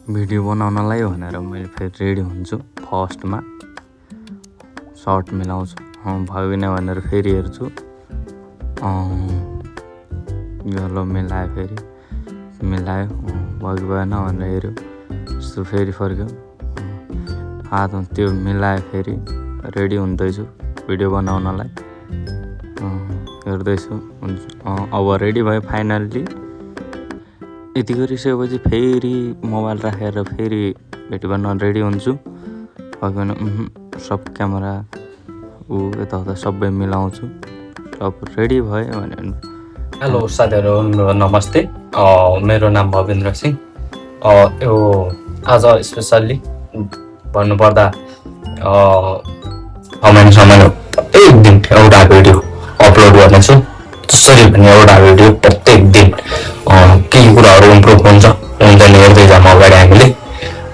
Video बनाउनलाई भनेर मैले फेरि रेडी हुन्छु। फर्स्टमा सर्ट मिलाउँछु, भएन भनेर फेरि हेर्छु, यो मिलायो, फेरि मिलायो, भयो भएन भनेर हेऱ्यो, यस्तो फेरि फर्क्यो, हातमा त्यो मिलायो, फेरि रेडी हुँदैछु भिडियो बनाउनलाई, हेर्दैछु। अब रेडी भयो फाइनल्ली। यति गरिसकेपछि फेरि मोबाइल राखेर फेरि भिडियो बनाउन रेडी हुन्छु। भएन सब क्यामेरा यताउता सबै मिलाउँछु, सब रेडी भयो भने। हेलो साथीहरू, नमस्ते। मेरो नाम भवेन्द्र सिंह। यो आज स्पेसल्ली भन्नुपर्दा प्रत्येक दिन एउटा भिडियो अपलोड गर्नेछु। जसरी भने एउटा भिडियो प्रत्येक दिन केही कुराहरू इम्प्रुभ हुँदैन हेर्दै जानु अगाडि हामीले।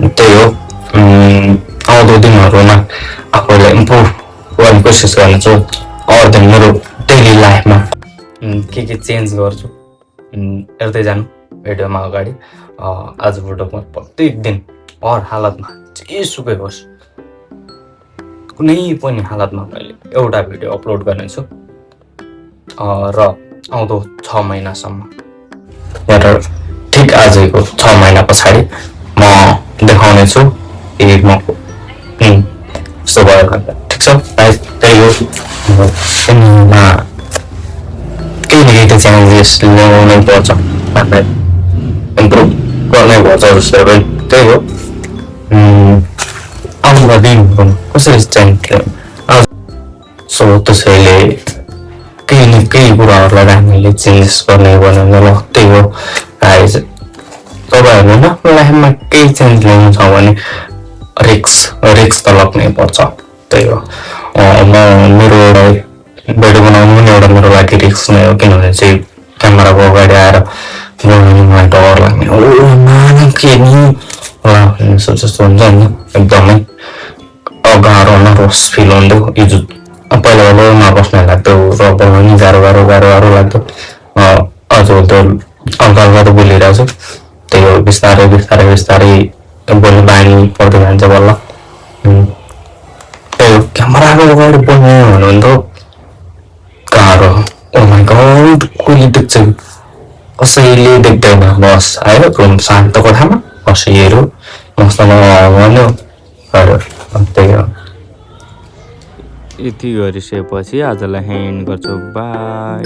त्यही हो, आउँदो दिनहरूमा आफूलाई इम्प्रुभ गर्ने कोसिस गर्नेछु। अरू दिन मेरो डेली लाइफमा के चेन्ज गर्छु हेर्दै जानु भिडियोमा अगाडि। आजबाट म प्रत्येक दिन हर हालतमा जेसुकै होस्, कुनै पनि हालतमा मैले एउटा भिडियो अपलोड गर्नेछु। र आउँदो 6 महिनासम्म ठिक आजको 6 महिना पछाडि म देखाउनेछु कि म यस्तो भयो भनेर। ठिक छ, त्यही हो, केही न केही त चेन्जेस ल्याउनै पर्छ, इम्प्रुभ गर्नै पर्छ जस्तो पनि। त्यही हो, आउँदो दिनहरू कसरी चेन्ज सो त्यसैले केही न केही कुराहरूलाई हामीले चेन्जेस गर्ने बनाउनु ल। त्यही हो गाइज, तपाईँहरूले आफ्नो लाइफमा केही चेन्ज ल्याउनु छ भने रिक्स त लाग्नै पर्छ। त्यही हो, म मेरो एउटा भिडियो बनाउनु पनि एउटा मेरो लागि रिक्स नै हो। किनभने चाहिँ क्यामेराको अगाडि आएर बोल्नु मलाई डर लाग्ने हो, के नि जस्तो हुन्छ नि, एकदमै गाह्रो नर्भस फिल हुन्थ्यो। यो पहिला नर्भस नै लाग्थ्यो र बोल्नु नि गाह्रो लाग्थ्यो। अझ त्यो हल्का त बोलिरहेको छु। त्यही हो, बिस्तारै बोल्नु बानी पर्दै जान्छ बल्ल। त्यही हो, क्यामेराको अगाडि बोल्नु भन्नु गाह्रो। ओ माइ गड, कोही देख्छ, कसैले देख्दैन। बस आयो रुम शान्त कोठामा बसी हेऱ्यो, मसँग भन्यो, त्यही हो। यति गरिसकेपछि आजलाई ह्यान्ड गर्छु, बाई।